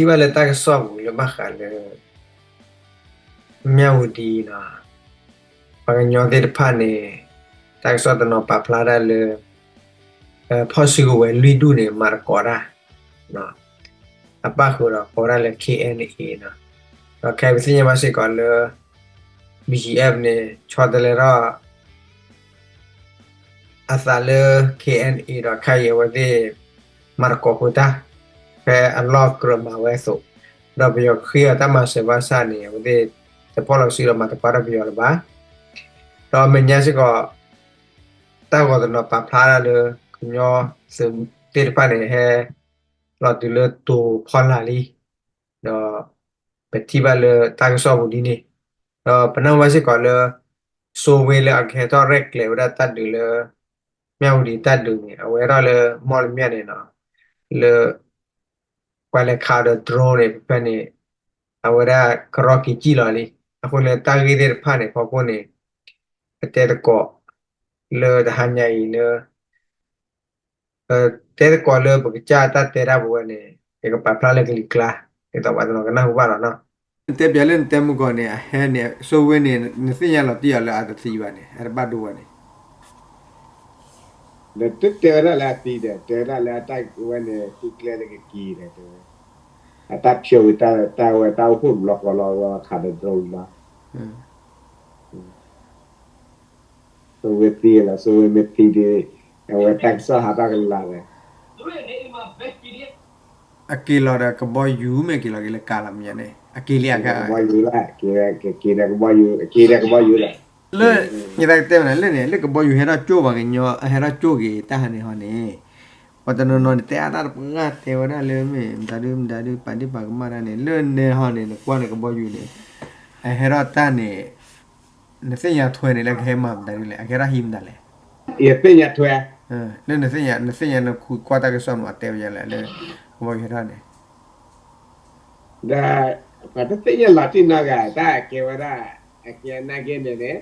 ထံၣ်ဘၣ်လၢတၢ်ကစီၣ်ပူၤလၢဘၣ်ဃးလၢ မၠၣ်ဝတံၤနီၤ, ပှၤကညီသ့ၣ်တဖၣ်န့ၣ် တၢ်ကစီၣ်တနီၤပာ်ဖျါဒၣ်လၢ ဖီၣ်စုကဝဲၤလွံၢ်ဒူၣ်န့ၣ် မၤသကိးတၢ် အပၣ်ဃုာ်ဒီးကိးဒၣ်လၢ K N A နီၤ, ဒီးခဲအံၤပသ့ၣ်ညါဘၣ်စ့ၢ်ကီးလၢ B G F န့ၣ် ဆီတလဲထီၣ် အသးလၢ K N A ဒီးခဲအံၤအဝဲသ့ၣ် မၤသကိးဃုာ်တၢ် ဖဲအလီၢ်ကြၢးမၤဝဲအသိး, ဒီးပယီၤဃ့အီၤတၢ်မၤစၢၤဘၣ်ဆၣ်န့ၣ် အဝဲသ့ၣ်တဖီၣ်လီၤစုဒီးမၤတပှၢ်တၢ်ပယီၤလၢၤဘၣ်. ဒီးမဲာ်ညါစ့ၢ်ကီး တၢ်ဂီၤတနီၤပာ်ဖျါဒၣ်လၢ ကညီသုးသ့ၣ်တဖၣ်န့ၣ် ဟဲလီၤတုၤလၢတိၤဖီလာ်လံ, ဒီးပထံၣ်ဘၣ်လၢတၢ်ကစီၣ်ပူၤဒ်န့ၣ်, ဒီးပနၢ်ဟူဘၣ်စ့ၢ်ကီးလၢ စိဝ့လၢအကဟဲထီၣ်ရဲၣ်ကျဲၤဝဲဒၣ်တၢ်ဒုးလၢ မၠၣ်ဝတံၤတၢ်ဒုးန့ၣ် အဝဲထီၣ်လၢမီၣ်လမၠဲၣ်န့ၣ်နီၤ, လၢ ပှၤလဲၤခးဒီး drone န့ၣ် ဖဲဖဲန့ၣ် အဝဲဒၣ်ကရီက့ၤစံၣ်လီၤလံ. အဃိန့ၣ် တၢ်ဂ့ၢ်သ့ၣ်တဖၣ်န့ၣ် ဖီခိၣ်န့ၣ် ပတဲသကိး လၢတဟါညါအံၤလၢ တဲသကိးလၢပကစၢ်တၢ်တဲတၢ်ပဝဲန့ၣ် ယကပာ်ဖျါလၢကလံၤကျါ ဒ်သိးပှၤတနီၤကနၢ်ဟူဘၣ်လီၤနီၤ. နတဲပၠးလၢနတဲမုၢ်ကီၢ်န့ၣ် အဟဲန့ၣ် စိဝ့န့ၣ် နသ့ၣ်ညါလီၤတံၢ်အီၤလၢအတသံဘၣ်န့ၣ် အတဘၣ်ဒိဘၣ်န့ၣ် ဒီးတတဲဝဲဒၣ်လၢအသံဒီး တဲဝဲဒၣ်လၢအတၢ်ဝဲန့ၣ် ဃုကျဲလၢကက့ၤဒီးတဲဝဲ အတၢ်ဖျိးဝံၤတၢ်ဝဲတၢ်အိၣ်ဖှိၣ်တဘျီဃီလီၤ ဝဲခးဒီး drone လီၤ. စိဝ့သံလီၤ စိဝ့မ့ၢ်သံဒီး အဝဲတၢ်ကစီၣ်ဟးထီၣ်ကလၤဒီး အက့ၤလီၤဒီးကဘီယူၤ မ့ၢ်က့ၤလီၤက့ၤလၢကါလီၤမ့ၢ်န့ၣ် အက့ၤလံ ကဘီယူၤလီၤ က့ၤဒီးကဘီယူၤ က့ၤဒီးကဘီယူၤလီၤ. လၢ ယသးကတဲဝဲဒၣ်လၢန့ၣ် လၢကဘီယူၤဟဲထီၣ်ကၠိပှၤကညီ ဟဲထီၣ်ကၠိက့ၤတၢ်ဟးန့ၣ်ဟီန့ၣ် ပှၤတနီၤနီၤန့ၣ် တဲအါတၢ်တပှၢ် တဲဝဲဒၣ်လၢမ့ၢ် မတၤဒုမတၤဒု ပာ်ဒ့ၣ်ပာ်ကမၣ်တၢ်န့ၣ် လၢန့ၣ်ဟီန့ၣ် နကွၢ်န့ၣ်ကဘီယူၤန့ၣ် အဟဲထီၣ်တၢ်န့ၣ် နသ့ၣ်ညါထွဲန့ၣ် လၢကဟဲမၤမတၤဒုလဲၣ် အကဟဲထီၣ်ဟံးမတၤလဲၣ်. ယသ့ၣ်ညါထွဲ လၢနသ့ၣ်ညါ နသ့ၣ်ညါနခူကွၢ်တၢ်ကစီၣ်မး အတဲဝဲဒ်လဲၣ်လၢ ကဘီယူၤဟဲထီၣ်န့ၣ် ဒီး ပှၤတသ့ၣ်ညါလီၤတံၢ်နီတဂၤ တၢ်ကဲဝဲဒၣ် အကဲနာ်က့န့ၣ်န့ၣ်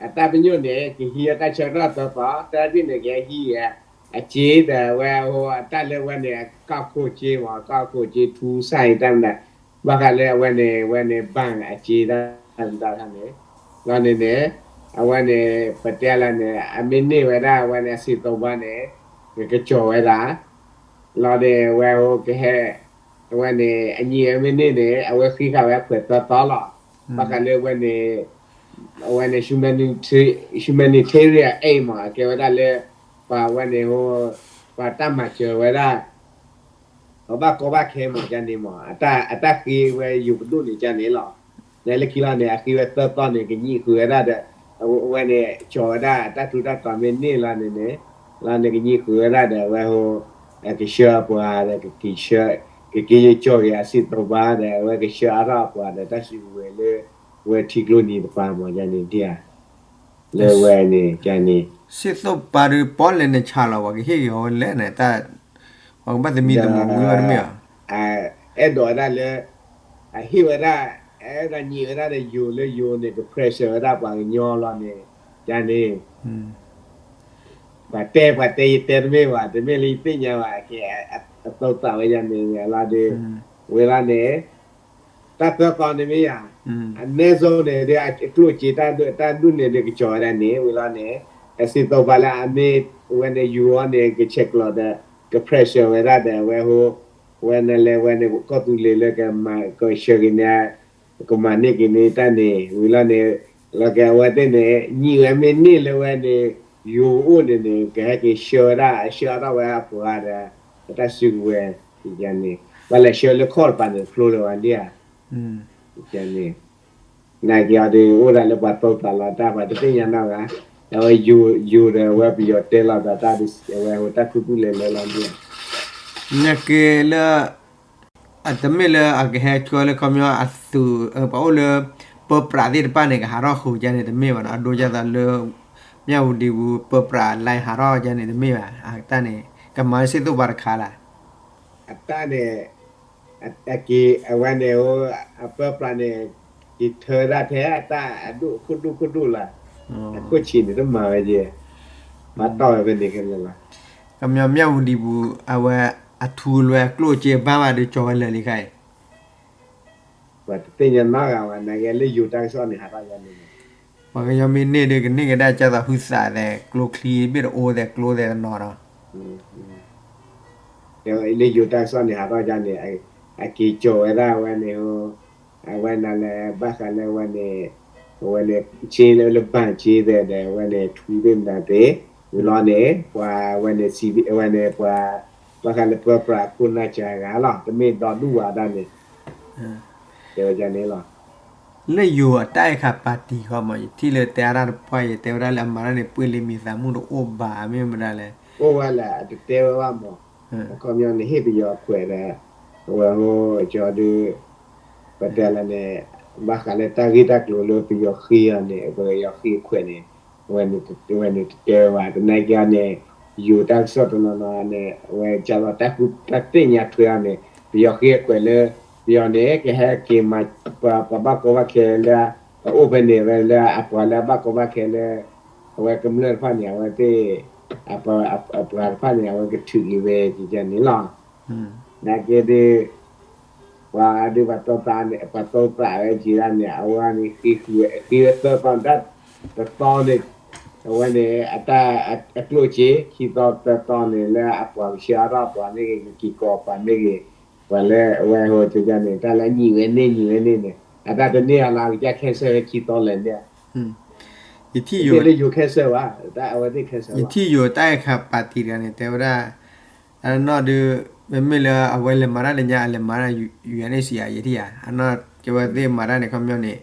အတၢ်ပညိၣ်န့ၣ် ကဟံးအတၢ်ဆၢကတီၢ်သီသီ တၢ်ဒ်န့ၣ်ကဟံးအက့ဒီး အဝဲအတၢ်လၢဝဲန့ၣ် အကီၢ်ခိၣ်က့မး ကီၢ်ခိၣ်က့ ထူစၢ်အံၤတၢ်မနုၤ ဘၣ်ဃးလၢအဝဲန့ၣ် အဝဲန့ၣ် ဘၣ်အက့တၢ်မတၤတခါန့ၣ် လီၤန့ၣ်န့ၣ် အဝဲန့ၣ် ပတဲလၢန့ၣ် အမ့ၢ်န့ၢ်ဝဲဒၣ် အဝဲန့ၣ် အစံာ်သိးဘၣ်န့ၣ် ကကစီၤဝဲဒၣ် လီၤန့ၣ် အဝဲကဟဲ အဝဲန့ၣ် အညံၣ်အမ့ၢ်န့ၢ်န့ၣ် အဝဲဃံဃာ်ဝဲအဖှဲးသၢသီလီၤ. ဘၣ်ဃးလၢအဝဲန့ၣ် အဝဲန့ၣ် humanitarian aid မး အကဲဝဲဒၣ်လၢ ပှၤဝဲန့ၣ် ပှၤတၢ်မၤစၢၤဝဲဒၣ် ပှၤဘၣ်ကီဘၣ်ခဲမး ကန့ၣ်မး အတၢ်ဃ့ဝဲယိၤပဒိၣ်န့ၣ်ကန့ၣ်လီၤ. လၢခံလီၤန့ၣ် အဃ့ဝဲသၢသီန့ၣ် ကညံၣ်ဃုာ်ဝဲဒၣ်ဒီး အဝဲန့ၣ် ကစီၤဝဲဒၣ် အတၢ်ထူးတၢ်တီၤမ့ၢ်န့ၢ်လီၤန့ၣ်န့ၣ် လီၤန့ၣ် ကညံၣ်ဃုာ်ဝဲဒၣ်ဒီး အဝဲဟိ ကဆှၢအပှၤဒီး ကက့ၤဆှၢ ကက့ၤယကၠီၣ်က့ၤအစံာ်သိးဘၣ်ဒီး အဝဲကဆှၢအါထီၣ်အပှၤဒီး တၢ်စုကဝဲၤလၢ ဝဲထံကျိနံၤတပၤမး ကန့ၣ်ဒ်ဧါ လၢဝဲန့ၣ် ကန့ၣ် စံာ်သိးပာ်ဒီး ပီၣ်လဲၣ်န့ၣ်ဆးလီၤ ပှၤကဟ့ၣ်က့ၤအီၤဝဲလဲၣ်န့ၣ် တၢ် ပှၤကဘၣ်သမံသမိးဝံၤဘၣ်တမ့ၢ်ဧါ အဲၣ်ဒိးဝဲဒၣ်လၢ အဟ့ၣ်ဝဲဒၣ် အဲၣ်ဒိးညံးဝဲဒၣ်ဒီးယိၤလၢယိၤန့ၣ် က pressure ဝဲဒၣ်ပှၤကညီလီၤန့ၣ် ကန့ၣ် ပှၤတဲ ပှၤတဲယတဲတမ့ၢ်ဘၣ် တမ့ၢ်လၢယသ့ၣ်ညါဘၣ် အသိသးဝဲယၤန့ၣ်လီၤဒီး ဝဲလီၤန့ၣ် တၢ်သၢသီန့ၣ်မ့ၢ်ယၤ အနဲစိန့ၣ်ဒီး အကျိၣ်စ့တၢ်ဒုးန့ၣ်ဒီး ကစီၤဝဲဒၣ်န့ၣ် ဝံၤလီၤန့ၣ် အစံာ်သိးပာ်လၢအမ့ၢ်ဝဲန့ၣ် ယူၤအီၤန့ၣ် ကဆဲးကျိးဒီး က pressure ဝဲဒၣ်ဒီး အဝဲဟိ ဝဲနလဲၤဝဲန့ၣ် ကီၢ်သူလ့ၤလၢကမၤ ကဆှၢက့ၤန့ၣ် ကမၤန့ၢ်က့ၤန့ၢ်တၢ်န့ၣ် ဝံၤလီၤန့ၣ် လီၤက့ၤအဝဲသ့ၣ်န့ၣ် ညံးဝဲမ့ၢ်န့ၢ်လၢဝဲန့ၣ် ယူၤအိၣ်န့ၣ်န့ၣ် ကဟဲက့ၤဆှၢဝဲဒၣ် ဆှၢအါထီၣ်ဝဲအပှၤဒီး အတၢ်စုကဝဲၤ န့ၣ် ပှၤလဲၤဆှၢလၢခီၣ်တပၤန့ၣ် ဖျိလၢၤဝဲဒၣ်ဧါ န့ၣ် နာ်က့ၤအီၤဒီး အိၣ်ဒၣ်လၢပှၤသိသးလီၤတၢ် ပှၤတသ့ၣ်ညါနီတဂၤ အဝဲယိၤဒီး အဝဲပယီၤတဲလီၤသးတၢ် အဝဲဟိတၢ်ခူသူၣ်လဲၤလဲၤလီၤန့ၣ် နာ်က့ၤလၢ အတမ့ၢ်လၢအကဟဲဆှၢလၢခီပညီအသုး ပှၤအိၣ်လၢ ပၢပြးသ့ၣ်တဖၣ်န့ၣ် ကဟးထီၣ်ဃုာ်ကန့ၣ်တမ့ၢ်ဘၣ်နီၤ အဒိယသးလၢ မၠၣ်ဝတံၤပူၤ ပၢပြး line ဟးထီၣ်ကန့ၣ်တမ့ၢ်ဘၣ် အတၢ်န့ၣ် ကမၤလၢစ့ၢ်သိးပှၤတခါလၢ် အတၢ်န့ၣ် အက့ၤ အဝဲန့ၣ် အပၢပြးန့ၣ် က့ၤထၢဒၣ်ထဲအတၢ်အဒိၣ်ခိၣ်ဒိၣ်ခိၣ်ဒိၣ်လၢ် အခိၣ်ဆံးန့ၣ်တမၤဝဲက့ၤ ဘၣ်တီၢ်ဝဲဖဲန့ၣ်ခဲလၢာ်လီၤ ကမၠီမၠၣ်ဝတံၤပူၤ အဝဲအထူလွဲအကျိၣ်အစ့ဘၣ်ဘၣ်ဒီးကၠီၤဝဲလၢာ်လံခါအံၤ ပှၤတသ့ၣ်ညါနီတဂၤဘၣ် နာ်က့လၢယိၤတၢ်ကစီၣ်န့ၣ် ဟးထီၣ်ယၤန့ၣ် ပှၤကညီမ့ၢ်န့ၢ်ဒီး ကန့ၢ်ကဒါကၢ်သိးဟုသးသဲး ကျိချံဘ့ၣ်တအိၣ်သဲး ကျိသဲးတနီၤနီၤ လၢယိၤတၢ်ကစီၣ်န့ၣ် ဟးထီၣ်ယၤန့ၣ် အက့ၤကၠီၤဝဲဒၣ်ဝဲန့ၣ် အဝဲနၤလၢ ဘၣ်ဃးလၢဝဲန့ၣ် အဝဲန့ၣ် က့လၢဘၣ်က့သဲးဒီး အဝဲန့ၣ် ထူသ့ၣ်မတၤသ့ၣ် ဝံၤလီၤန့ၣ် ပှၤဝဲန့ၣ် စံးဝဲန့ၣ် ပှၤ ဘၣ်ဃးလၢပၢပြးခိၣ်နၢ်စှၤဂၤလီၤ တမ့ၢ်ဒီဒူၣ်ဝဲဒၣ်န့ၣ် တဲဝဲဒ်န့ၣ်လီၤ. လၢယိၤအတၢ်အဲၣ်ခးပၣ်တံၣ်ဃီမး ယထံၣ်လၢတဲအါတၢ်တပှၢ် ယတဲဝဲဒၣ်လၢအမၤတၢ်န့ၣ် ပှ့ၤလံမံၤသးမုၣ်တအိၣ်ဘၣ် မ့ၢ်မတၤလဲၣ် အိၣ်ဝဲလၢ အတတဲဝဲဘၣ်မး အခီပညီန့ၣ် ဟ့ၣ်ပယီၤခွဲးဒီး အဝဲဟိကၠီဒုး ပတဲလၢန့ၣ် ဘၣ်ဃးလၢတၢ်ဂ့ၢ်တၢ်ကျိၤလၢပယီၤဃ့အီၤန့ၣ် ပယီၤဃ့အခွဲးန့ၣ် ဝဲန့ၣ်တတဲဝဲဘၣ် သနာ်က့န့ၣ် ယိၤတၢ်ကစီၣ်တနီၤနီၤန့ၣ် အဝဲကၢ်လီၤတၢ်ဃူတၢ်သ့ၣ်ညါထွဲအီၤန့ၣ် ပယီၤဃ့အခွဲးလၢ ပယီၤန့ၣ် ကဟဲက့ၤမၤ ပှၤဘၣ်ကီဘၣ်ခဲလၢ အအိၣ်ဖဲန့ၣ်ဝဲလၢအပှၤလၢအဘၣ်ကီဘၣ်ခဲလၢ အဝဲကမျၢၢ်တဖၣ်န့ၣ် အဝဲသ့ၣ် အပှၤတဖၣ်န့ၣ် အဝဲကထုးက့ၤဝဲကန့ၣ်လီၤ. နာ်က့ဒုး ပှၤဒုးပှၤတီသးန့ၣ် ပှၤတီသးဝဲက့ၤဒၣ်န့ၣ် အဝဲန့ၣ် ဃ့ဝဲသၢသီန့ၣ် တသီန့ၣ် အဝဲန့ၣ် အတၢ်အကျိၣ်စ့ ခံသီသၢသီန့ၣ် လၢအပှၤကဆှၢအါထီၣ်ပှၤမ့ၢ်ဂ့ၤ ကက့ၤကိးပှၤမ့ၢ်ဂ့ၤ ပှၤလၢအဝဲဟိကၠီန့ၣ် တၢ်လၢအညံးဝဲန့ၢ်ညံးဝဲန့ၢ်န့ၣ် အတၢ်တန့ၢ်အလၢအကစၢ် cancel ဝဲခံသီလဲၣ်န့ၣ် ယထံၣ်ယိၤ လၢယိၤ cancel ဘၣ် အဝဲသ့ၣ် cancel လီၤ ယထံၣ်ယိၤတၢ်အဲၣ်ခးပၣ်တံၣ်တဂၤန့ၣ် တဲဝဲဒၣ် အနီၢ်ဒုး မ့မ့ၢ်လၢအဝဲလဲၤမၤတၢ်လၢညါ အလဲၤမၤတၢ် ယူၤအ့ၣ်စံၣ် ယထံၣ်ဧါ အနီၢ်ကဲဝဲသ့ၣ်မၤတၢ်န့ၣ် ခီပညီန့ၣ်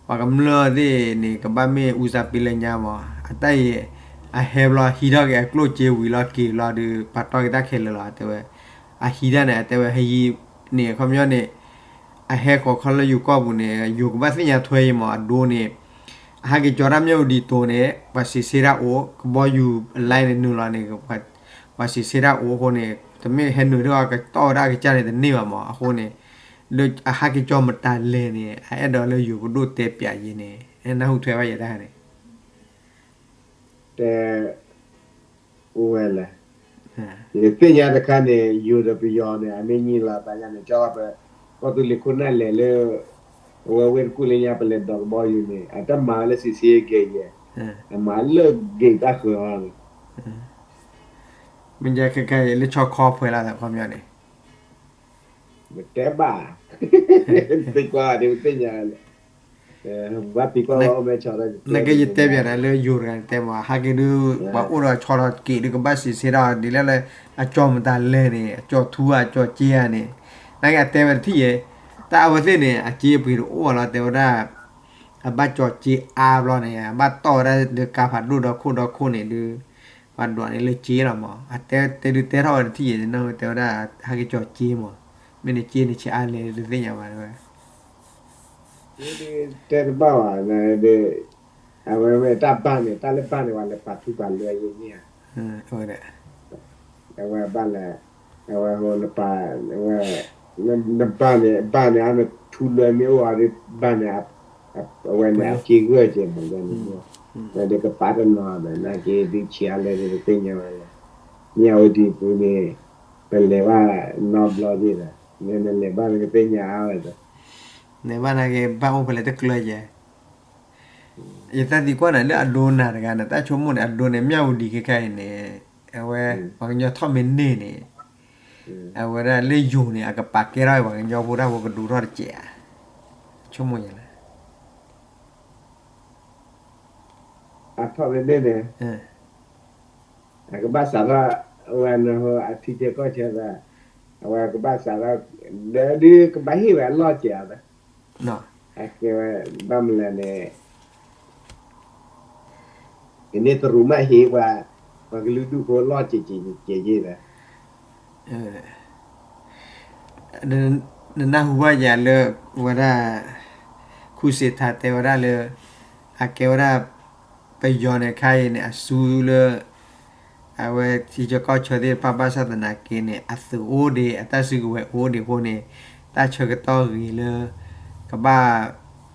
ပှၤကမျၢၢ်သ့ၣ်န့ၣ် ကဘၣ်မ့ၢ်အူစၢ်ပ့လၢညါမး အတၢ်အံၤ အဟဲဘျီ ဟံးထီၣ်က့ၤအကျိၣ်စ့ဝံၤလီၤက့ၤလီၤဒီး ပာ်တီၢ်က့ၤတၢ်ခဲလၢာ်လီၤ တဲဝဲ အဟံးတၢ်န့ၣ် အတဲဝဲ ဟယံၤန့ၣ် ခီပညီန့ၣ် အဟဲဃီၤခီလၢယိၤကီၢ်ပူၤန့ၣ် ယိၤကဘၣ်သ့ၣ်ညါထွဲအံၤမး အဒိန့ၣ် အဟးက့ၤကၠီတၢ်မၠၣ်ဝတံၤတိၤန့ၣ် ပှၤစံးဆ့တၢ်အိၣ် ကဘီယူၤအ line န့ၣ်နုာ်လီၤန့ၣ် ပှၤစံးဆ့တၢ်အိၣ်အဃိန့ၣ် တမ့ၢ်ဟဲနုာ်ထီၣ်ကတီၢ်ဝဲဒၣ်အကစၢ်န့ၣ်တန့ၢ်ဘၣ်မး အဃိန့ၣ် လၢအဟးက့ၤကၠီမတၤလဲၣ်န့ၣ် အအဲၣ်ဒိးလၢယိၤပဒိၣ်တဲပၠးယဲန့ၣ် နၢ်ဟူထွဲဘၣ်ယဲတၢ်န့ၣ် တဲ အိၣ်ဝဲလဲၣ် ယသ့ၣ်ညါတခါန့ၣ် ယိၤဒီးပယီၤန့ၣ် အမ့ၢ်ညံလီၤသးညါန့ၣ် ကၠီပ ကီၢ်သူလ့ၤခိၣ်နၢ်လဲၤလၢ အဝဲဝ့ၢ်တကူၣ်လၢညါ ပလဲၤဒိးကဘီယူၤန့ၣ် အတၢ်မၤဝဲလၢစံးဆ့ဂ့ၤယဲၢ် အမၤလၢဂ့ၤတၢ်ဃၢၤအီၤန့ၣ် မ့ၢ်ကဲခဲခဲအံၤလၢဆီခီဖဲလီၤ အခီပညီန့ၣ် မတဲဘၣ် သံကွၢ်ဒ်ပသ့ၣ်ညါ ဘၣ်သံကွၢ်ဝဲအိၣ်မဲဆီ နကယတဲပၠးနၤလၢယိၤတဂၤန့ၣ်တဲမး ဟဲက့ၤဒုး ပှၤအိၣ်ဒီးဆီထီၣ်က့ၤဒုးကဘၣ်စံးဆ့ထီၣ်ဒ်လဲၣ်လၢ အကၠီမတၤလဲၣ်န့ၣ် အကၠီထူဧါ အကၠီစ့ဧါန့ၣ် နကတဲဝဲတထံၣ်ယဲၢ် တၢ်အဝဲသ့ၣ်န့ၣ် အစ့အပှ့ၤတအိၣ်ဘၣ်လီၤ တဲဝဲဒၣ် အဘၣ်ကၠီစ့အါဘျီန့ၣ် အဘၣ်တီၢ်ဝဲဒၣ်ဒုးကါဖးဒိၣ်ဒီခိၣ်ဒီခိၣ်န့ၣ်ဒုး ပှၤဒွးန့ၣ်လၢစ့လီၤမး အတဲတဲဒုးတဲထီၣ်ဝဲတထံၣ်ယဲၢ် နတဲဝဲဒၣ် ဟဲက့ၤကၠီစ့မး မ့ၢ်န့ၣ်စ့န့ၣ်ဆံးအါလဲၣ် တသ့ၣ်ညါဘၣ်ဝဲ တဲတဘၣ်ဘၣ် အဝဲဝဲတၢ်ဘၣ်န့ၣ် တၢ်လၢဘၣ်န့ၣ် ပှၤလဲၤပာ်ထူပာ်လွဲယဲၢ်န့ၣ်ဧါ အဝဲဘၣ်လဲၣ် အဝဲဟိနပာ် ဝဲ နဘၣ်န့ၣ် ဘၣ်န့ၣ် အနထူလွဲမ့ၢ်အိၣ်အီၤဒီး ဘၣ်န့ၣ် အဝဲန့ၣ် အစ့ဂၢၢ်ကဲမး ဝဲန့ၣ် ဝဲဒၣ်ကပာ်တနီၤဒီး နာ်က့ဒုးဆံးအါလဲၣ် တသ့ၣ်ညါဝဲလဲၣ် မ့ၢ်အဝဲဒ်ပူၤန့ၣ် ပလဲၤဘၣ်နီတဘျီဒ်ဒီး နလဲၤဘၣ်နကသ့ၣ်ညါအါဝဲဒီး လဲၤဘၣ်နာ်က့ ဘၣ်အိၣ်ဖဲလဲၣ်တကျၢၤယဲၢ် ယတၢ်သံကွၢ်နၤလၢအဒိနၤတဂၤန့ၣ် တၢ်ဆိကမိၣ်န့ၣ် အဒိန့ၣ် မၠၣ်ဝတံၤခဲခါအံၤန့ၣ် အဝဲ ပှၤကညီထီၣ်မ့ၢ်န့ၢ်န့ၣ် အဝဲဒၣ်လၢယိၤန့ၣ် အကပာ်ကဲထီၣ်ပှၤကညီဖိတၢ်ဖိကဒိးထီၣ်တစဲးဧါ ဆိကမိၣ်ယဲၢ်လၢ အထီၣ်မ့ၢ်န့ၢ်န့ၣ် အကဘၣ်စးထီၣ် အဝဲနဟိအထံဆၢကီၢ်ဆၢဒီး အဝဲကဘၣ်စးထီၣ် ဒီးဒုးကဘၣ်ဟ့ၣ်ဝဲအလီၢ်စဲးဧါ အကဲဝဲ ဘၣ်မနုၤလဲၣ်န့ၣ် ကန့ၢ်တရူးမးဟ့ၣ်ပှၤ ပှၤကလုာ်ဒူၣ်ဖိလီၢ်စဲးစဲးစဲးစဲးဒီး နနၢ်ဟူဘၣ်ယၤလၢ ဝဲဒၣ် ခူၣ်စ့ထါတဲဝဲဒၣ်လၢ အကဲဝဲဒၣ် ပယီၤန့ၣ်ခါအံၤန့ၣ် အစုလၢ အဝဲထံဆၢကီၢ်ဆၢသ့ၣ်တဖၣ်ဘၣ်ဆၣ်သနာ်က့န့ၣ် အသုးအိၣ်ဒံး အတၢ်စုကဝဲၤအိၣ်ဒံးအဃိန့ၣ် တၢ်ဆၢကတီၢ်ဂ့ၤလၢ ကဘၣ်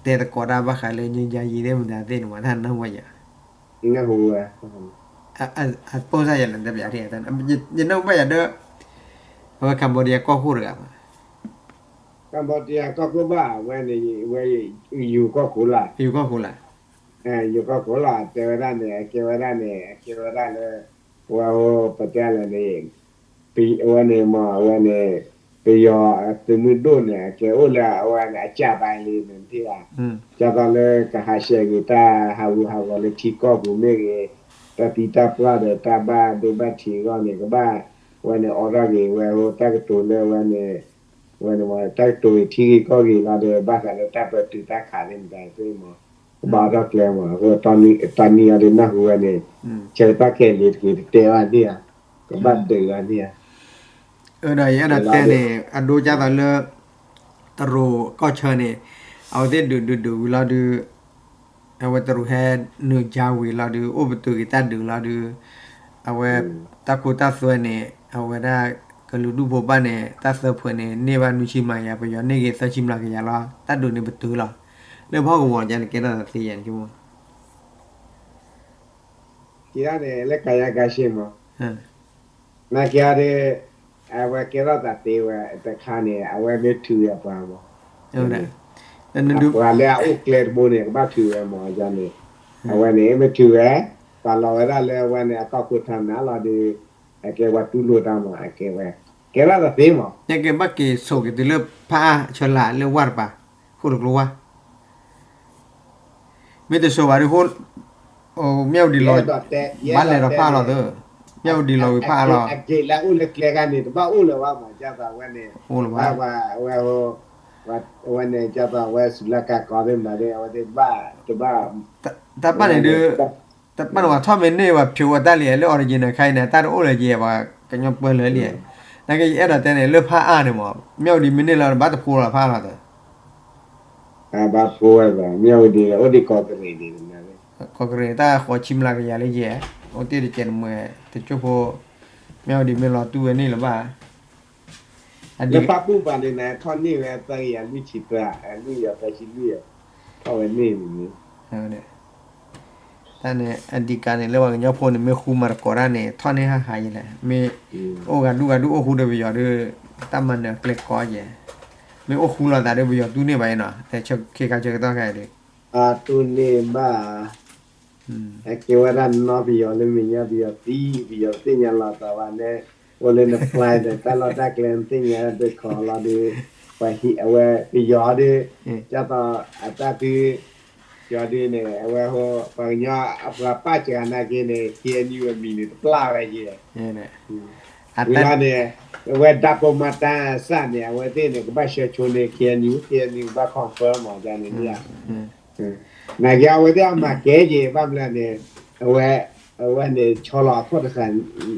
တဲသကိးတၢ်ဘၣ်ဃးလၢ ငြိမ်းချမ်းရေး သ့ၣ်မတၤသ့ၣ်န့ၣ် မ့ၢ်တၢ်နၢ်ဟူဘၣ်ယၤ နၢ်ဟူဝဲ အပိၢ်စၢ်ယဲၢ်လၢတပျးထံၣ် ယနၢ်ဟူဘၣ်ယၤဒီး အဝဲ Cambodia ကီၢ်ခိၣ်တဂၤမး ကီၢ်ဘီတယၤကီၢ်ခိၣ်ဘၣ် ဝဲန့ၣ် ဝဲ ယိၤကီၢ်ခိၣ်လီၤ, ယိၤကီၢ်ခိၣ်လီၤ, ယိၤကီၢ်ခိၣ်လီၤ တဲဝဲဒၣ်န့ၣ် အကဲဝဲဒၣ်န့ၣ် အကဲဝဲဒၣ်လၢ ဝဲ ပတဲလဲၣ်န့ၣ် အဝဲန့ၣ်မ့ၢ် အဝဲန့ၣ် ပယီၤသုးမုၢ်ဒိၣ်န့ၣ် အကဲအိၣ်လၢအဝဲန့ၣ် အကၢ်ဘၣ်လံန့ၣ် မ့ၢ်ဧါ, ကၢ်သိးလၢကဟးဆှဲးက့ၤတၢ်ဟးဂူာ်ဟးဂီၤလၢထံကီၢ်ပူၤမ့ၢ်ဂ့ၤ, တၢ်သံတၢ်ပှၢ်ဒီးတၢ်ဘၣ်ဒိဘၣ်ထံးအဂီၢ်န့ၣ် ကဘၣ် ဝဲန့ၣ် အိးထီၣ်က့ၤဝဲဟိ တၢ်ကတိၤလၢဝဲန့ၣ် ဝဲန့ၣ် တၢ်ကတိၤဂ့ၤထံဂ့ၤကီၢ်ဂ့ၤလီၤဒီး ဘၣ်ဃးလၢတၢ်ပၢတုၤတၢ်ခးသ့ၣ်မတၤသ့ၣ်မး ကဘၣ်အိးထီၣ်ကျဲမး အဃိ တနံၤအံၤဒုးနၢ်ဟူဝဲန့ၣ် ဆၢကတီၢ်ခဲအံၤလံတက့ၢ် တတဲဘၣ်န့ၣ်ဧါ, ကဘၣ်ဒုးလီၤန့ၣ်ဧါ, ဒီးယအဲၣ်ဒိးတဲန့ၣ် အဒိကၢ်သိးလၢ တရူးကီၢ်ဆၢန့ၣ် အဝဲသ့ၣ်ဒုးဒုးဒုးဝံၤလီၤဒုး အဝဲတရူးဟဲနုာ်ကၠါဝံၤလီၤဒုး အိၣ်ပတုာ်က့ၤတၢ်ဒုးလီၤဒုး အဝဲ တၢ်ခိတၢ်သွဲန့ၣ် အဝဲဒၣ် ကလုာ်ဒူၣ်ဖိဘၣ်န့ၣ် တၢ်သၢဖှဲးန့ၣ် န့ၢ်ဘၣ်နွံဆံမျးကယၤ ပယီၤန့ၢ်က့ၤသၢဆံမျးကယၤလီၤ တၢ်ဒုးန့ၣ်ပတုာ်လီၤ လၢပဟီၣ်ကဝီၤကန့ၣ်ကဲထီၣ်သးသ့ယဲၢ်န့ၣ် က့ဒၣ်န့ၣ် လၢကယၤကၤရှ့မး နာ်က့ဒီး အဝဲကဲထီၣ်သးသ့ဝဲတခါန့ၣ် အဝဲမ့ၢ်ထုးဝဲအပှၤမး, အပှၤလၢအအိၣ်ကျဲတဘိန့ၣ် ကဘၣ်ထုးဝဲမးန့ၣ်, အဝဲန့ၣ် မ့ၢ်ထုးဝဲ ပာ်လီၤဝဲဒၣ်လၢအဝဲန့ၣ် အကီၢ်ခိၣ်ထါနးလီၤဒီး အကဲဝဲတူၢ်လိာ်တၢ်မး အကဲဝဲ ကဲထီၣ်သးသ့မး, ယကဘၣ်က့ၤဆိးက့ၤတုၤလၢဖးအါဆၢလာ်လၢဝၢ်တပၤ, ဃိၣ်တကျိဝၢ် မ့ၢ်တဆိးဘၣ်ဒုး မၢ်ဝတံၤလီၤ, ဘၣ်လဲၤဒီးဖးအါလီၤသၢ, မၢ်ဝတံၤလီၤဝံၤဖးအါလီၤ, အက့ၤလၢအိၣ်လၢကျဲခါန့ၣ် တဘၣ်အိၣ်လၢၤဘၣ်မး ကၢ်သိးဝဲန့ၣ်, အိၣ်လၢၤဘၣ်, ဝဲ ဝဲန့ၣ် ကၢ်သိးဝဲ စူၤလၢကၤကီသ့ၣ်မတၤသ့ၣ် အဝဲသ့ၣ်တဘၣ်, တဘၣ်, တၢ်ပာ်န့ၣ်ဒုး, တၢ်ပာ်န့ၣ်ပှၤထီၣ်မ့ၢ်န့ၢ်ပှၤဖျိးဝဲတၢ်လံ လၢ original ခါအံၤန့ၣ် တၢ်တအိၣ်လၢၤက့ၤ ပှၤကညီပၢလၢာ်လံ, နာ်က့ယအဲၣ်ဒိးတဲန့ၣ် လၢဖးအါန့ၣ်မး မၢ်ဝတံၤမ့ၢ်န့ၢ်လီၤ ဘၣ်တဖိလီၤဖးလီၤသၢ ဘၣ်ဖိဝဲဘၣ် မၢ်ဝတံၤအိၣ်ဒံးကီးကရ့ၣ်ဒံး, ကီးကရ့ၣ်တၢ်ဃီဆံမျးကယၤလၢယဲၢ်, အိၣ်တ့ၢ်တကဲးတမှဲၤ တကၠိဖိ, မၢ်ဝတံၤမ့ၢ်လီၤတူၢ်ဝဲန့ၣ်လၢၤဘၣ်, လၢဖးပူၣ်ပၤန့ၣ် နထီၣ်န့ၢ်ဝဲသၢကယၤလွံၢ်ဆံသၢ, လွံၢ်ကယၤသၢဆံလွံၢ်, ထီၣ်ဝဲန့ၣ်န့ၣ် တၢ်န့ၣ် အဓိကန့ၣ် လၢပှၤကညီဖိန့ၣ် မ့ၢ်ဃူမၤသကိးတၢ်န့ၣ် ထီၣ်န့ၢ်ဟးဟးယဲလဲၣ်, မ့ၢ်အိၣ်ဂၤဒူၣ်ဂၤဒူၣ်အိၣ်ဃူဒီးပယီၤဒီး တၢ်မၤနၢၤအကျဲကိးယဲၢ်, မ့ၢ်အိၣ်ဃူလိာ်သးဒီးပယီၤတူၢ်န့ၢ်ဘၣ်အံၤနီၤ တဲခ့ခါဆၢကတီၢ်ခဲအံၤဒီး, တူၢ်န့ၢ်ဘၣ် အကဲဝဲဒၣ်နီၢ်ပယီၤလၢမဲာ်ညါ ပယီၤသံ ပယီၤသ့ၣ်ညါလီၤသးဘၣ်န့ၣ်, အိၣ်လၢန fly ဒီးတၢ်လီၢ်တၢ်ကျဲနသ့ၣ်ညါဒုးခီလီၤဒီး, ပှၤဟံးအဝဲပယီၤဒီး, ကၢ်သိးအတၢ်သံ, ပယီၤဒုးန့ၣ် အဝဲဟိ ပှၤကညီအပှၤပာ်စှၤနာ်က့န့ၣ် KNU အမံၤန့ၣ်တပျၢ်ဝဲယဲၢ်, ဝံၤလီၤန့ၣ်, အဝဲဒၣ်ပိာ်မၤတၢ်စၢ်န့ၣ် အဝဲသ့ၣ်န့ၣ် ကဘၣ်ဆှၢဆိန့ၢ် KNU, KNU ကဘၣ် confirm မး ယန့ၣ် နာ်က့အဝဲသ့ၣ်အမၤကဲက့ၤ ဘၣ်မနုၤန့ၣ်, အဝဲ, အဝဲန့ၣ် ဆီလီၤအခီၣ်တဃာ်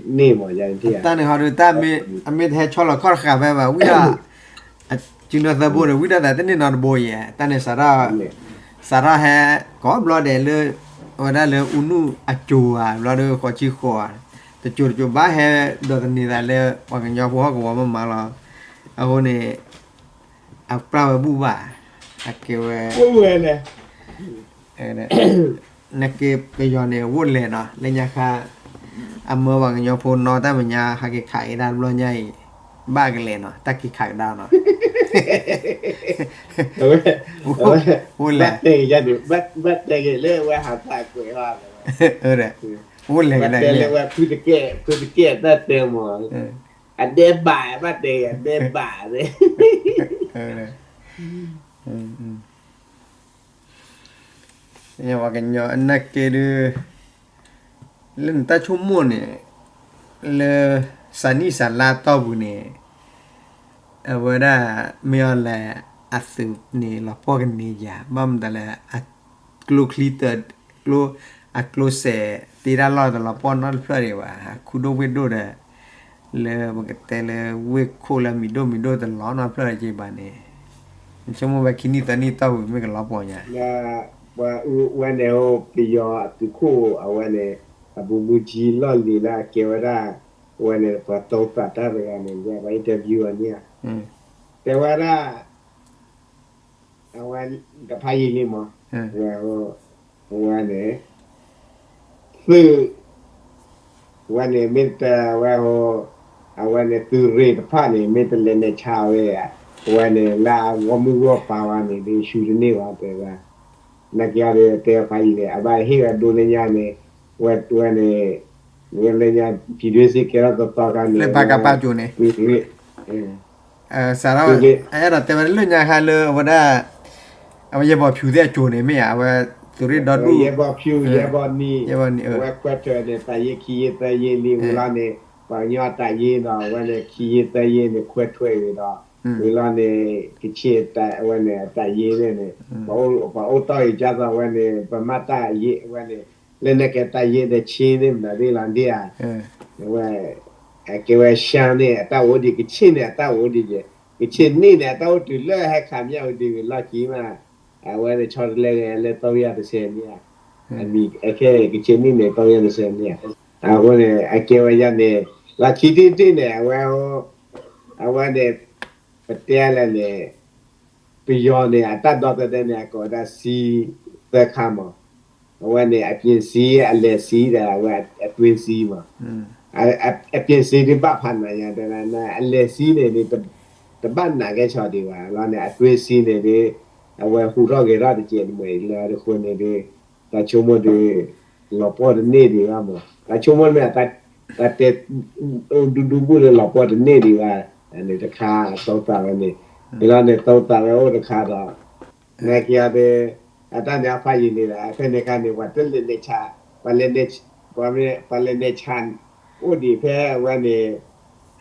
န့ၣ်မး ယန့ၣ် တၢ်န့ၣ်ဟီဒီး တၢ်မ့ၢ်, အမ့ၢ်တဟဲဆီလီၤခီၣ်တဃာ်ဖဲဘၣ် ဝံၣ်ဒီး, အစုနၢသၢဘိန့ၣ် ဝံၣ်ဒီးသးတန့ၢ်နီတဘိယဲၢ် တၢ်န့ၣ်စးထီၣ်, စးထီၣ်ဟဲကိးဘျီဒဲးလၢ, အဝဲဒၣ်လၢအူနုၢ်အစိၤဧါ ဘျီဒီးဃိးဆံဃိးဧါ, တစိၤတစိၤဘၣ်ဟဲဒိးသန့ၤသးလၢ ပှၤကညီဖိဟီၣ်ကဝီၤမးမးလီၤ, အဃိန့ၣ် အပျၢ်ဝဲဘူၣ်ဘၣ်, အကဲဝဲ, ဝဲလဲၣ်, နက့ပယီၤန့ၣ် ဝိၣ်လဲၣ်နီၤ လၢညါခါ, အမၢပှၤကညီဖိနီတၢ်မဲာ်ညါ ဟးက့ၤခးကဒါတဘျီညါအံၤ, ဘၣ်ကလဲၤနီၤ တၢ်က့ၤခးကဒါနီၤ, ဝဲ, ဝဲ, ဘၣ်တဲက့ၤယန့ၣ်, ဘၣ်တဲက့ၤလၢဝဲဟးဖးကွဲးဟီ, ဝဲ, ဝဲလဲၣ်ကဒါ, ဖုတကဲ, ဖုတကဲတၢ်တဲမး, အဒဲဘၣ် ဘၣ်တဲက့ၤ အဒဲဘၣ်, ပှၤကညီအနၢ်က့ဒုး, လၢနတၢ်ဆိကမိၣ်န့ၣ်, လၢစၤနံၣ်စၤလါတီၢ်ပူၤန့ၣ်, အဝဲဒၣ်မ့ၢ်အီၤလဲၣ်, အသုးန့ၣ်လီၤပှီၢ်ကန့ၢ်ယၤ ဘၣ်မတၤလဲၣ်, အကျိချံတၢ, ကျိ, အကျိစဲးတ့တၢ်လီၢ်တလီၤပှီၢ်နီတဖျၢၣ်ဒံးဘၣ်, ခူဒိၣ်ဝ့ၢ်ဒိၣ်ဒီး လၢပကတဲလၢဝ့ၢ်ခိၣ်လၢအမံၤဒိၣ်မံၤဒိၣ်တလီၤနီတဖျၢၣ်လၢက့ဘၣ်န့ၣ်, နဆိကမိၣ်ဝဲခံနံၣ်သၢနံၣ်တီၢ်ပူၤမ့ၢ်ကလီၤပှီၢ်ညါ, ပှၤအူဝဲန့ၣ် ပယီၤအသုးခိၣ်အဝဲန့ၣ်, အဘူးဘူးကၠံလီၢ်လံၤလၢအကဲဝဲဒၣ်, အဝဲန့ၣ် ပှၤတိသးတၢ်တဂၤန့ၣ် ပှၤ interview အီၤန့ၣ်, တဲဝဲဒၣ် အဝဲတဖးယံာ်လံမး, ဝဲ, အဝဲန့ၣ်, သုး, အဝဲန့ၣ်မ့ၢ်တဝဲ, အဝဲန့ၣ်သုးရ့ၣ်တဖၣ်န့ၣ် မ့ၢ်တလဲၤနဲၣ်ဆါဝဲဧါ, အဝဲန့ၣ် လၢအဂီၢ်မုၢ်ဂီၢ်ပၤဝဲန့ၣ် ဒ်ဆူတန့ၢ်ဘၣ်တဲဝဲ, နာ်က့အီၤဒီးတဲဖးယံာ်လဲၣ် အဘၣ်ဟ့ၣ်ဝဲဒိလၢညါန့ၣ်, ဝဲဝဲန့ၣ်, လၢညါ ပြည်တွင်းစစ် ကဲထီၣ်သီသီခါန့ၣ် လၢပကဖ ကၠိန့ၣ် စးထီၣ် အဲၣ်ဒိးတဲဝဲလၢညါခါလၢအဝဲဒၣ် အဝဲယဲၢ်ဘီၣ်ဖၠူးသ့ၣ်အကၠိန့ၣ် မ့ၢ်ဧါ, အဝဲသုးရ့ၣ်ဒီဒူၣ် ယဲၢ်ဘီၣ်ဖၠူး ယဲၢ်ဘီၣ်နံၣ်, အဝဲခွဲးထွဲန့ၣ် တပ်ရင်း ခံရင်း သၢရင်း လံဝံၤလီၤန့ၣ် ပှၤကညီတပ်ရင်းဒီး အဝဲန့ၣ် ခံရင်း သၢရင်းန့ၣ် ခွဲးထွဲဝံၤဒီး ဝံၤလီၤန့ၣ် ကချ့ၣ် အဝဲန့ၣ် တပ်ရင်းန့ၣ်န့ၣ် ပှၤအိၣ်တီၢ်အံၤ ကၢ်သိး အဝဲန့ၣ် ဗမာတပ်ရင်း အဝဲန့ၣ် လက်နက်ကိုင်တပ်ရင်း တဆ့န့ၣ် မနုၤသ့ၣ်လီၤဒ်ဧါ, အဝဲ အကဲဝဲ ရှမ်းန့ၣ် အတၢ်အိၣ်ဒံး ကချ့ၣ်န့ၣ် အတၢ်အိၣ်ဒံးကဲ, ကချ့ၣ်နံၣ်န့ၣ် အတၢ်အိၣ်တုၤလၢဟဲခးမၠၣ်ဝတံၤဝံၤလီၢ်ခံမး, အဝဲန့ၣ် ဆီတလဲဂဲၤလၢ သုံးရာတစ်ဆယ် န့ၣ်ဧါ, အမံၤအခဲ ကချ့ၣ်နံၣ်န့ၣ် သုံးရာတစ်ဆယ် န့ၣ်ဧါ, အဃိန့ၣ် အကဲဝဲယၤန့ၣ် လီၢ်ခံထံၣ်တထံၣ်န့ၣ် အဝဲ အဝဲန့ၣ် ပတဲလဲၣ်န့ၣ် ပယီၤန့ၣ် အတၢ်ဒီသဒၢန့ၣ် အကိးဝဲဒၣ်စစ် သၢခါမး, အဝဲန့ၣ် အပြင်စစ် အလယ်စစ်ဒီး အဝဲအတွင်းစစ်မး, အပြင်စစ် ဒ်ဘၣ်ဖးနးညါတဲဒၣ် အလယ်စစ်န့ၣ်ဒ် တဘၣ်နးကဲဆီဒံးဘၣ်လီၤန့ၣ် အတွင်းစစ် န့ၣ်ဒ် အဝဲဟူးထီၣ်ဂဲၤထီၣ်တကဲးတမှဲၤအံၤလၢအဃိန့ၣ်ဒ် တၢ်ဆိကမိၣ်ဒ် လီၤပှီၢ်တန့ၢ်ဒံးဘၣ်မး, တၢ်ဆိကမိၣ်မ့ၢ် တၢ်တဲ ဒူဒူဘူၣ်လၢလီၤပှီၢ်တန့ၢ်ဒံးဘၣ်, န့ၣ်တခါ အသုသးဝဲန့ၣ်, ဒ်လီၤန့ၣ် သုသးဝဲအိၣ်တခါဒီး နာ်က့အီၤဒီး အတၢ်န့ၣ်အဖးယံာ်န့ၣ်ဒီး ဖဲန့ၣ်အခါန့ၣ် ပှၤတလဲၤနဲၣ်ဆး, ပှၤလဲၤနဲၣ်ဆး အိၣ်ဒံးဖဲအဝဲန့ၣ်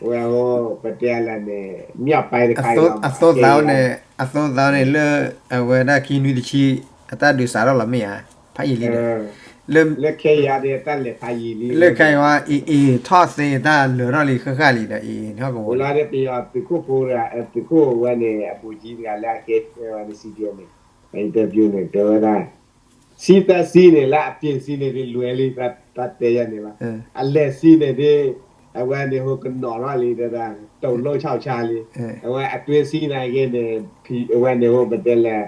ဝဲဟိ ပတဲလဲၣ်န့ၣ် မြောက်ပိုင်းတခါအံၤလီၤမး, အသုသးန့ၣ် အသုသးန့ၣ်လၢ အဝဲဒၣ်ခံနွံတဆံ အတၢ်ဒုးစးထီၣ်လီၤမ့ၢ်ဧါ, ဖးယံာ်လံဒီး လၢ လၢခဲအံၤဒီးတၢ်လဲၤဖးယံာ်လံ, လၢခဲအံၤဝဲ အံၤအံၤထီၣ်သ့တၢ်လၢာ်ထီၣ်လံဃၣ်ဃၣ်လံဒီး အံၤန့ၣ်ဟီၣ်ကဝီၤလံ, လၢပယီၤသုးခိၣ်ဖိဒီး သုးခိၣ်ဝဲန့ၣ် အဘူးကံတဂၤလၢအကဲဝဲန့ၣ် CDF န့ၣ် interview န့ၣ် တဲဝဲဒၣ် စစ် သၢ စစ် န့ၣ် လၢအပြင်စစ် န့ၣ်ဒ်လွဲၤလံ တၢ်တဲယၤန့ၣ်လီၤ, အလယ်စစ် န့ၣ်ဒ် အဝဲန့ၣ်ဟိကနီၤထီၣ်လံ တဲဒၣ် တုန်လှုပ်ခြောက်ခြားလံ, အဝဲအတွင်းစစ် နာ်က့န့ၣ် အဝဲန့ၣ်ဟိပတဲလဲၣ်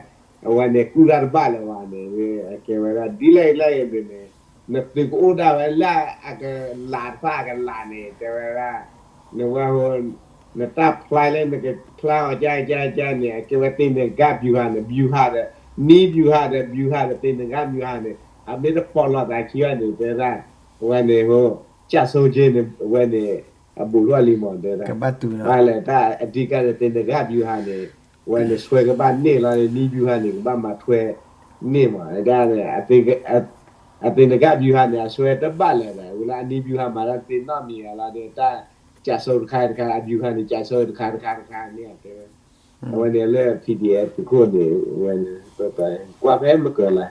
အဝဲန့ၣ်ကူၣ်တၢ်တဘၣ်လၢၤဘၣ်န့ၣ် အကဲဝဲဒၣ် ဒ်လဲၣ်လဲၣ်အံၤန့ၣ် နသုးကအိၣ်ဒၣ်ဝဲလၢအကလးတဖၣ်အကလးန့ၣ် တဲဝဲဒၣ် နဝဲဟိ နတၢ်ဖျါလၢနကဖျါအီၤကၠၢ်ကၠၢ်ကၠၢ်န့ၣ် အကဲဝဲသ့ၣ်နဂၢ်ဗျူဟာန့ၣ် ဗျူဟာဒီး နည်းဗျူဟာဒီး ဗျူဟာဒီး သ့ၣ်နဂၢ်ဗျူဟာန့ၣ် အမ့ၢ်တပိာ်လီၤသးခံဘၣ်န့ၣ် တဲဝဲဒၣ် အဝဲန့ၣ်ဟိ ကျဆုံးခြင်းန့ၣ် အဝဲန့ၣ် အဘူးထီၣ်လံမး တဲဝဲဒၣ် ဘၣ်လဲၣ်တၢ်အဓိကန့ၣ် သ့ၣ်နဂၢ်ဗျူဟာန့ၣ် အဝဲန့ၣ်ဆွဲကဘၣ်န့ၢ်လီၤန့ၣ် နည်းဗျူဟာန့ၣ် ကဘၣ်မၤထွဲန့ၢ်မး ဒ်န့ၣ် အသ့ၣ်နဂၢ်ဗျူဟာန့ၣ် အဆွဲတဘၣ်လၢၤဒီး ဝံၤလၢအနည်းဗျူဟာမၤတၢ်သ့နီတမံၤလီၤဒီး တၢ် ကျဆုံး တခါတခါ အဗျူဟာန့ၣ် ကျဆုံး တခါတခါတခါန့ၣ် တဲဝဲ အဝဲန့ၣ်လၢ PDF သုးခိၣ်န့ၣ် ဝဲန့ၣ် ကွၢ်ဖဲမကၢၤလၢ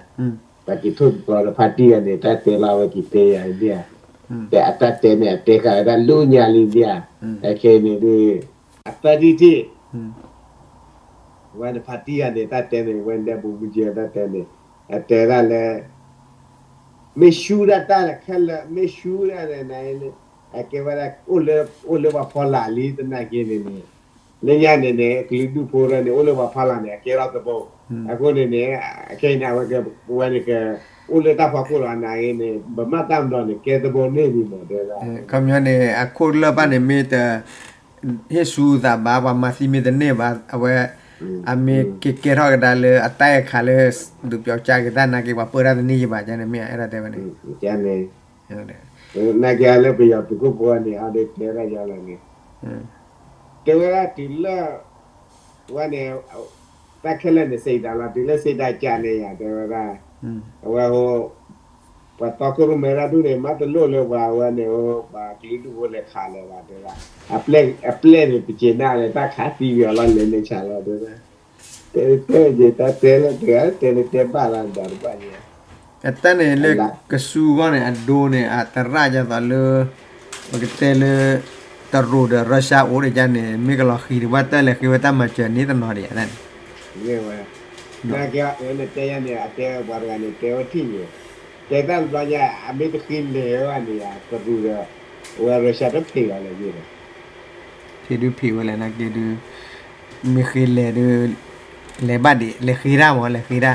ပှၤက့ၤထိၣ်သတြီၤဒီးဖါတံၢ်ဂၤန့ၣ် တၢ်တဲလီၤဝဲက့ၤတဲယၤဒ်ဧါ, ဒီးအတၢ်တဲန့ၣ် အတဲဃာ်ဝဲဒၣ်လၢညါလံဒ်ဧါ, အခဲအံၤန့ၣ်ဒ် အသၢထံၣ်တထံၣ် ဝဲန့ၣ်ဖါတံၢ်ဂၤန့ၣ် တၢ်တဲန့ၣ် ဝဲဒၣ် ဗိုလ်မှူးကြီး တၢ်တဲန့ၣ် အတဲဒၣ်လၢ မ့ၢ်ဆူၣ်ဒၣ်တၢ်ခဲလၢာ် မ့ၢ်ဆူၣ်ဒၣ်န့ၣ် အကဲဝဲဒၣ် အိၣ်လၢပှၤဖီလာ်လံသနာ်က့န့ၣ်န့ၣ် လၢညါန့ၣ်န့ၣ် ကလုာ်ဒူၣ်ဖိဒၣ်န့ၣ် အိၣ်လၢပှၤဖီလာ်န့ၣ် အကဲထီၣ်သဘိ, အဃိန့ၣ်န့ၣ် ခဲအံၤန့ၣ် အဝဲကဝဲန့ၣ်က အိၣ်လၢတၢ်ဖီခိၣ်လီၤနာ်က့န့ၣ် ဗမာ့တပ်မတော်န့ၣ် ကဲသဘိန့ၢ်လံမး တဲဒၣ် ခီပညီန့ၣ် အခိၣ်လၢၢ်ဘၣ်န့ၣ် မ့ၢ်တ ဟ့ၣ်ဆူသးဘၣ် ပှၤမၤသံမ့ၢ်တန့ၢ်ဘၣ် အဝဲ အမ့ၢ်ကကဲထီၣ်ကဒါလၢအတၢ်အဲၣ်ခးလၢ ဒုးပၠီကၠါက့ၤတၢ်နာ်က့ ပှၤပၢတၢ်တန့ၢ်ယဘၣ်န့ၣ် မ့ၢ်အဲၣ်ဒိးတဲဝဲန့ၣ် နာ်က့လၢပယီၤသုးခိၣ်ဖိန့ၣ် အဒိတဲဒၣ်ယၤလီၤန့ၣ် တဲဝဲဒၣ်တုၤလၢ ဝဲန့ၣ် တၢ်ခဲလၢာ်န့ၣ် စံးတၢ်လီၤ တုၤလၢစံးတၢ်ကၢ်န့ၣ်ယၤ တဲဝဲဒၣ် အဝဲဟိ ပှၤသီခိၣ်ရိၣ်မဲရၣ်ဒူၣ်န့ၣ် မၤတလိၣ်လၢပှၤဝဲန့ၣ် ပှၤကလုာ်ဒူၣ်ဖိလဲၤခးလၢၤဘၣ် တဲဝဲဒၣ် အပျဲၢ်န့ၣ် ပစံးနၢ်လၢတၢ်ခးသံဝံၤအီၤလီၤ လဲၤန့ၣ်ဆၣ်လီၤ တဲဝဲဒၣ် တဲတဲက့ၤ တၢ်တဲလၢတဂၤ တဲလၢတဲဘၣ်လီၤဒီးတဘၣ်န့ၣ် အတၢ်န့ၣ်လၢကစူၤဂီၢ်န့ၣ် အဒိန့ၣ် အသရၣ်ဒ်သိးလၢ ပကတဲလၢ တရူးဒီး Russia အိၣ်ဒီးယါန့ၣ် မ့ၢ်ကလီၤဃံၤဒံးဘၣ် တၢ်လဲၤဃ့ဝဲတၢ်မၤစၢၤန့ၣ်တနီၤဒံးဧါန့ၣ် မ့ၢ်ဝဲ နာ်က့ အဝဲန့ၣ်တဲယါန့ၣ် အတဲပှၤတဂၤန့ၣ် တဲဝဲထံၣ်န့ၣ် တဲတၢ်တဘျီညါ အမ့ၢ်တဃ့လဲၤဝဲဘၣ်န့ၣ် တရူးဒီး အဝဲ Russia တဖံးလီၤလဲၣ်န့ၣ် ဖံးဒုးဖံးဝဲလဲၣ် နာ်က့ဒုး မ့ၢ်ဃ့လဲၤဒုး လဲၤဘၣ်ဒံး လဲၤဃ့တၢ်မး လဲၤဃ့တၢ်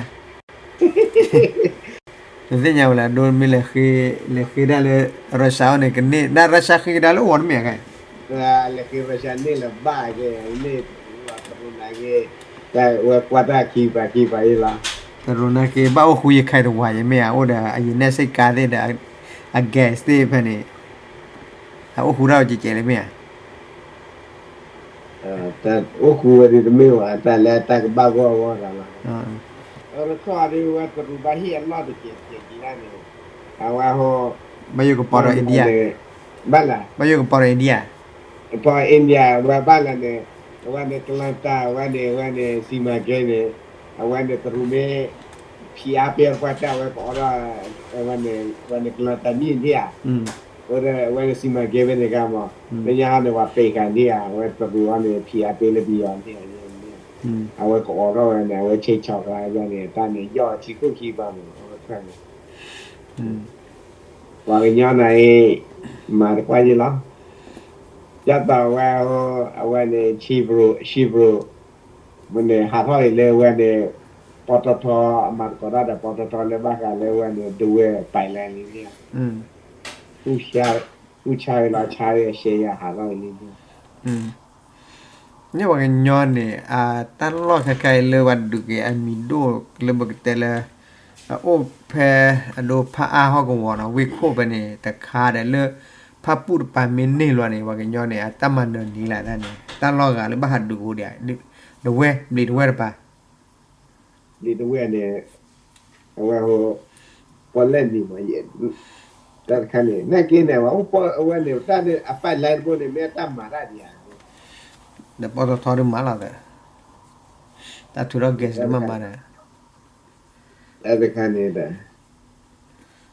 နသ့ၣ်ညါဝဲလၢအဒိမ့ၢ်လဲၤဃ့ လဲၤဃ့တၢ်လၢ Russia အအိၣ်န့ၣ် ကန့ၢ်ဒၣ် Russia ဃ့ကဒါလၢအဂီၢ်တမ့ၢ်ဧါ လဲၤဃ့ Russia န့ၢ်လၢၤဘၣ်က့ န့ၢ်တရူးလီၤ နာ်က့ တၢ်ဝဲကွၢ်တၢ်ခံပၤခံပၤအံၤလီၤ. တရူးနာ်က့ ဘၣ်အိၣ်ဃူယခါတဝၤယမ့ၢ်ဧါ, အိၣ်ဒီးအယနဲၣ်စ့ၢ်ကါသ့ၣ်ဒီး အ gas သ့ၣ်ဖဲန့ၣ် အအိၣ်ဃူတၢ်ဝဲကဲကဲလၢမ့ၢ်ဧါ. အိၣ်ဃူဝဲဒ်တမ့ၢ်ဝဲ တၢ်လၢတၢ်ကဘၣ်ဂီၢ်ဂီၢ်တၢ်လီၤ. တခီဒ်ဝဲတရူးဘၣ်ဟ့ၣ်အလီၢ်တကဲးကဲးက့ၤဒၣ်န့ၣ် အဝဲဟိ ဘၣ်ယိၣ်ကပီၤဒီး India, ဘၣ်လၢ ဘၣ်ယိၣ်ကပီၤဒီး India, ပီၤ India ဝဲဘၣ်လၢန့ၣ် အဝဲန့ၣ်ကလၤတၢ်ဝဲန့ၣ် အဝဲန့ၣ် စံမၤကဲန့ၣ် အဝဲန့ၣ်တရူးမ့ၢ် ဖံးအါပ့ၢ်ပှၢ်တၢ်ဝဲကအီၣ်ဒီး အဝဲန့ၣ် အဝဲန့ၣ်ကလၤတၢ်မံၣ်ဒံးဧါ. အဝဲန့ၣ် စီမံကိန်း ဖဲန့ၣ်ခါမး လၢညါဟီန့ၣ် ပှၤပ့ၤဃာ်န့ၢ်ဧါ အဝဲတရူးအီၤန့ၣ် ဖံးအါပ့ၢ်လၢပယီၤန့ၣ် အဝဲကအီၣ်ထီၣ်ဝဲန့ၣ် အဝဲဆ့ဆီၣ်ကျါယါန့ၣ် တၢ်န့ၣ်ယီၢ်ထံခိၣ်ခံဘၣ်န့ၣ် အဝဲဖဲန့ၣ် ပှၤကညီနၤအံၤ မၤတကွၢ်ယ့ၢ်လီၤ. ဒ်သိးဝဲ အဝဲန့ၣ် Chevron, Chevron မ့ၢ်န့ၣ် ဟးထီၣ်အံၤလၢဝဲန့ၣ် ပီတီထီ အမၤသကိးတၢ်ဒီးပီတီထီလၢဘၣ်ဃးလၢဝဲန့ၣ် ဒဝဲၢ် pipeline လံန့ၣ် ဆူၣ်ဆါဂ့ၤလီၤဆါဂ့ၤ ရှဲယၤဟးထီၣ်အံၤလံန့ၣ် န့ၣ်ပှၤကညီန့ၣ် အတၢ်လီၢ်ခဲခါအံၤလၢပှၤဒုးက့ၤအမံၤဒိၣ်လၢပကတဲလၢ အအိၣ်ဖဲအဒိဖးအါဟီၣ်ကဝီၤနီၤ ဝ့ၢ်ခိၣ်ဖဲန့ၣ် တခါဒီးလၢ ဖးပူၣ်တပၤမ့ၢ်န့ၢ်လီၤန့ၣ် ပှၤကညီန့ၣ် အတၢ်မၤနၢၤနံၤလၢ်တၢ်န့ၣ် တၢ်လီၢ်ဂၤလၢဘၣ်ဟးဒုးကအိၣ်ဒံး ဒဝဲၢ် ဘျံးဒဝဲၢ်တပၤ ဘျံးဒဝဲၢ်န့ၣ် အဝဲ ပီၣ်လဲၣ်နံၤမး တၢ်တခါန့ၣ် နာ်က့န့ၣ် အဝဲန့ၣ် တၢ်န့ၣ် အ pipeline တဘိန့ၣ် မ့ၢ်တၢ်မၤတၢ်ဒံးဧါ ဒီးပီတီထီဒုးမၤလီၤသး တၢ်ထုးထီၣ် gas ဒုးမၤမၤဒီး တၢ်တခါန့ၣ်ဒီး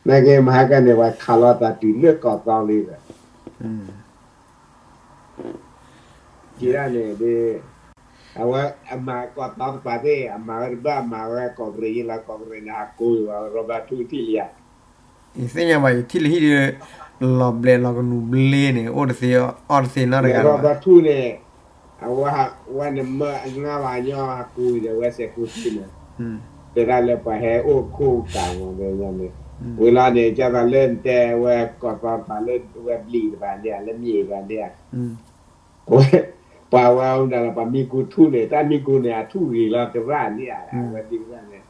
နာ်က့မဟါကန့ၣ် ပှၤခးလီၤသးတုၤလၢကီၢ်သီလံဒီး က့ဒၣ်န့ၣ် အဝဲအမၤကီၢ်သီတပၤသ့ၣ် အမၤဝဲတဘၣ် အမၤဝဲကီၢ်ကရ့ၣ်ယ့လီၤ ကီၢ်ကရ့ၣ်န့ၣ် ဟးကိးဝဲ Robert ထူထံၣ်လံဧါ ယသ့ၣ်ညါဘၣ် ယထံၣ်လၢဟံၣ်ဒီး လီၤဘျဲးလီၤကနူၤဘျ့န့ၣ် အိၣ်တသ့ အီၣ်တသ့နီတဂၤလီၤ Robert ထူန့ၣ် အဝဲ ဝဲန့ၣ်မၢအငါဘၣ်ညီဟးကိးဒီးဝဲစဲးကိးထူန့ၣ် တဲဒၣ်လၢပှၤဟဲအိၣ်ခိၣ်ကးမး ဝဲလီၤန့ၣ် ကၢ်သးလၢနတဲဝဲကီၢ်သီတပၤလၢဝဲဘျံးတပၤန့ၣ် လၢမ့ၢ်တပၤန့ၣ် ပှၤဝဲအူဒၣ်လီၤ ပှၤမံၤကူထူန့ၣ် တၢ်မံၤကူန့ၣ် အထူၣ်ဂ့ၤလီၤကရၣ်န့ၣ်ဧါ ဝဲဒ်န့ၣ်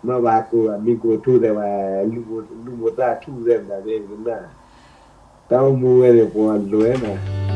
မ့ၢ်ဘၣ်ကူမံၤကူထူသ့ၣ်ဝဲ လူၢ်မိၢ်သၣ်ထူသ့ၣ်မတၤသ့ၣ်ကနၣ် တၢ်အိၣ်မူဝဲန့ၣ် ပှၤလွဲမး